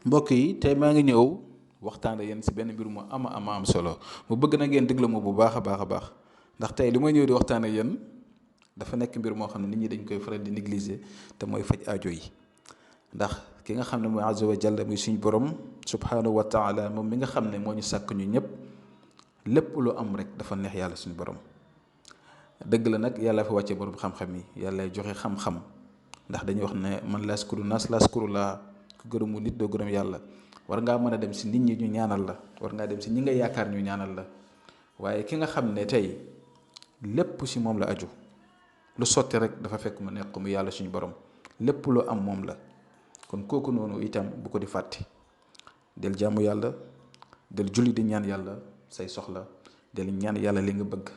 mbokk yi tey maa ngi ñëw waxtaan ak yéen si benn mbir mu ama am solo mu bëgg na ngeen déglu ma bu baax a baax ndax tey li may ñëw di waxtaan ak yéen dafa nekk mbir moo xam ne nit ñi dañ koy faral di négliger te mooy faj aajo yi. ndax ki nga xam ne mooy azza wa jalla muy suñu borom subhanahu wa taala moom mi nga xam ne moo ñu sàkk ñu ñëpp lépp lu am rek dafa neex yàlla suñu borom. dëgg la nag yàlla fa wàcce borom xam-xam yi yàlla joxe xam-xam ndax dañuy wax ne man laskuru nas laskuru laa ku gërëmu nit doo gërëm yàlla. war ngaa mën a dem si nit ñi ñu ñaanal la war ngaa dem si ñi nga yaakaar ñu ñaanal la waaye ki nga xam ne tey lépp si moom la aju lu sotti rek dafa fekk mu nekk mu yàlla suñu borom lépp lu am moom la. kon kooku noonu itam bu ko di fàtte del jaamu yàlla del julli di ñaan yàlla say soxla del ñaan yàlla li nga bëgg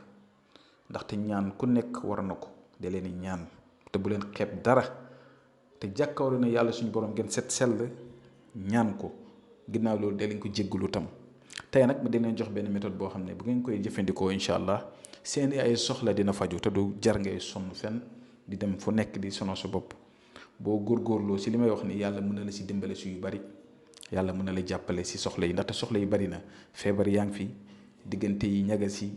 ndaxte ñaan ku nekk war na ko de leen ñaan te bu leen xeeb dara te jàkkawle na yàlla suñu borom ngeen set sell ñaan ko ginnaaw loolu de leen ko jéggalu tam. tey nag ma dina jox benn méthode boo xam ne bu ngeen koy jëfandikoo incha allah seeni ay soxla dina faju te du jar ngay sonn fenn di dem fu nekk di sono sa bopp. boo góorgóorloo si li may wax ni yàlla mën na la si dimbale si yu bari yàlla mën na la jàppale si soxla yi ndaxte soxla yi bari na feebar yaa ngi fi diggante yi ñagas yi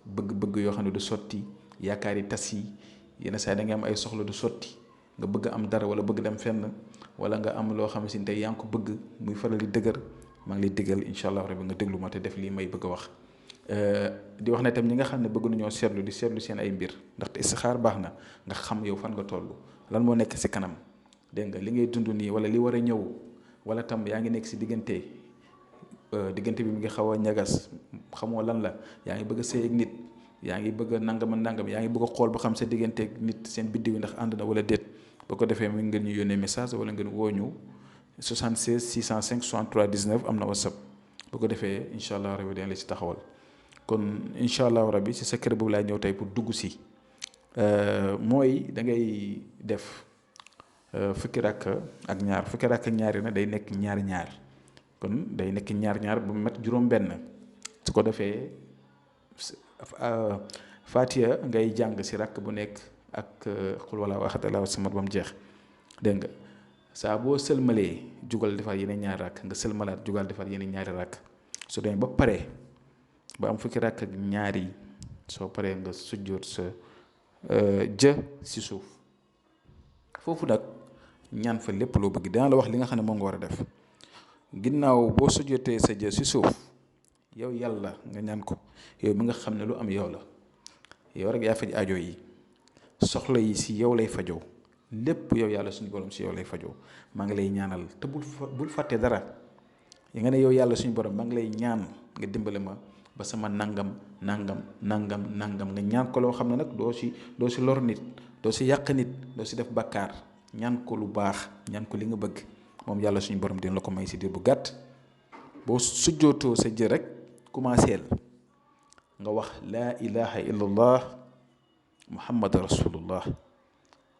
bëgg-bëgg yoo xam ne du sotti yaakaar yi tas yi yenn saa yi da nga am ay soxla du sotti nga bëgg am dara wala bëgg dem fenn wala nga am loo xam ne tey yaa ngi ko bëgg muy faral di dëgër maa ngi lay déggal incha allah rabbi nga déglu ma te def lii may bëgg a wax. di wax ne tam ñi nga xam ne bëgg nañoo seetlu di seetlu seen ay mbir ndaxte istixaar baax na nga xam yow fan nga toll. lan moo nekk si kanam dégg nga li ngay dund nii wala li war a ñëw wala tam yaa ngi nekk si diggante bi mu ngi xaw a ñagas xamoo lan la yaa ngi bëgg a sëy ak nit yaa ngi bëgg a nangam yaa ngi bëgg a xool ba xam sa diggante ak nit seen biddiw ndax ànd na wala déet boo ko defee mu ngeen ñu yónnee message wala ngeen woo ñu 76 605 63 19 am na whatsapp boo ko defee incha allah rabi dañ la si taxawal kon incha allah rabi si sa kër boobu laay ñëw tey pour dugg si. mooy da ngay def fukki rakk ak ñaar yi na day nekk ñaar kon day nekk ñaar bu mat juróom-benn su ko defee Fatiha ngay jàng si rakk bu nekk ak xul wala waxat Allaahu samad ba mu jeex dégg nga saa boo sëlmalee jugal defar yeneen ñaari rakk nga sëlmalaat jugal defar yeneen ñaari rakk su demee ba pare ba am fukki rakk ak ñaar yi soo paree nga sujjóot sa jë si suuf foofu nag ñaan fa lépp loo bëgg dina la wax li nga xam ne moom nga war a def ginnaaw boo sujjotee sa jë si suuf yow yàlla nga ñaan ko yow mi nga xam ne lu am yow la yow rek yaa faj aajo yi soxla yi si yow lay fajoo lépp yow yàlla suñu borom si yow lay fajoo maa ngi lay ñaanal te bul fàtte dara yi nga ne yow yàlla suñu borom maa ngi lay ñaan nga dimbale ma ba sama nangam nga ñaan ko loo xam ne nag doo si lor nit doo si yàq nit doo si def bàkkaar ñaan ko lu baax ñaan ko li nga bëgg moom yàlla suñu borom dina la ko may si diir bu gàtt. boo sujjootoo sa jë rek commencé nga wax laa ilaha illallah muhammad rasulullah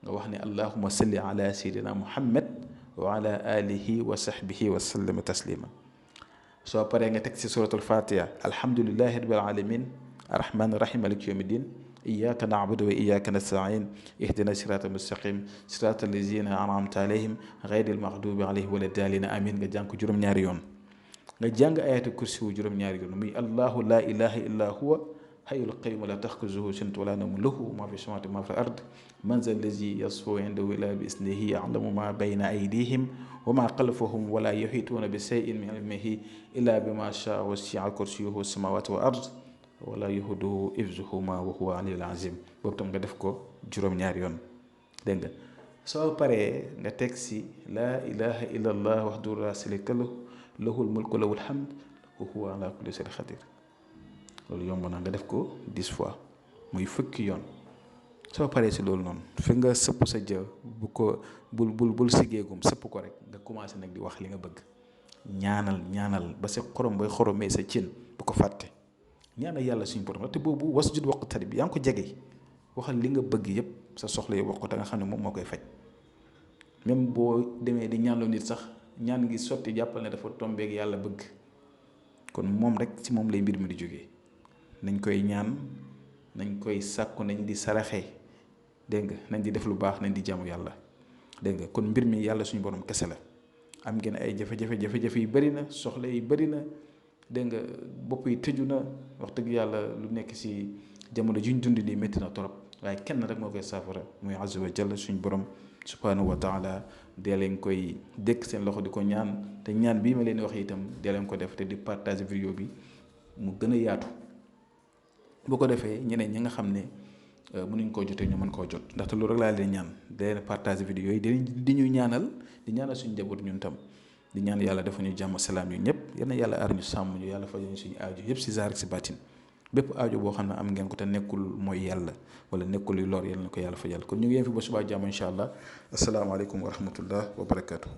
nga wax ne allahumma salli ala sayyidina muhammad wa ala alihi wa sahbihi wa sallama taslima soo paree nga teg ci suratul fatiha alhamdulillahi rabbil alamin arrahmani rahim maliki yawmi din iyyaka na'budu wa iyyaka nasta'in ihdina siratal mustaqim siratal lazina an'amta alayhim ghayril maghdubi alayhim wala daalin amin nga jàng ko juróom-ñaari yoon nga jàng ayatul kursi wu juróom-ñaari yoon muy allahu la ilaha illa huwa hayyul qayyum la taxuzuhu sinatun wala nawmun lahu ma fi samawati wa ma fi ard man za allazi yashfa'u indahu illa bi isnihi ya'lamu ma bayna aydihim wa ma xalfahum wala yuhituuna bi shay'in min ilmihi illa bima sha'a wasi'a kursiyuhu samawati wal ard wala yahuduhu hifzuhuma wa huwa aliyyul azim boobu tam nga def ko juróom-ñaari yoon dégg nga soo paree nga teg si laa ilaha illa allah wahdahu la sharika lahu lahul mulku lahul hamd wa huwa ala kulli shay'in qadir loolu yomb na nga def ko 10 fois muy fukki yoon soo paree si loolu noonu fi nga sëpp sa jë bul siggeegum sëpp ko rek nga commencé nag di wax li nga bëgg ñaanal ba sa xorom bay xoromee sa cin bu ko fàtte ñaanal yàlla suñu borom la te boobu wasjud waqtarib bi yaa ngi ko jege waxal li nga bëgg yëpp sa soxla yi wax ko te nga xam ne moom moo koy faj même boo demee di ñaanloo nit sax ñaan ngi sotti jàppal ne dafa tombeeg yàlla bëgg kon moom rek ci moom lay mbir mi di jógee nañ koy ñaan nañ koy sàkku nañ di saraxe dégg nga nañ di def lu baax nañ di jaamu yàlla dégg nga kon mbir mi yàlla suñu borom kese la am ngeen ay jafe-jafe yi bëri na soxla yi bëri na dégg nga bopp yi tëju na wax dëgg yàlla lu nekk si jamono juñ dund nii métti na trop waaye kenn rek moo koy saafara muy azza wa jalla suñ borom subhanahu wa taala dee leen koy dékk seen loxo di ko ñaan te ñaan bii ma leen wax itam dee leen ko def te di partager vidéo bi mu gën a yaatu boo ko defee ñeneen ñi nga xam ne mënuñ koo jotee ñu mën koo jot ndaxte loolu rek laa leen ñaan dee leen partager vidéo yi di ñu ñaanal di ñaanal suñu njaboot ñun tam di ñaan yàlla dafa ñu jàmm salaam ñu ñëpp yal na yàlla aar ñu sàmm ñu yàlla fajal ñu suñu aajo yëpp si zaar ak si baatin bépp aajo boo xam ne am ngeen ko te nekkul mooy yàlla wala nekkul yu lor yàlla na ko yàlla fajal kon ñu ngi yem fi ba subaa jàmm incha allah asalaamaaleykum wa rahmatullah wa barakatuhu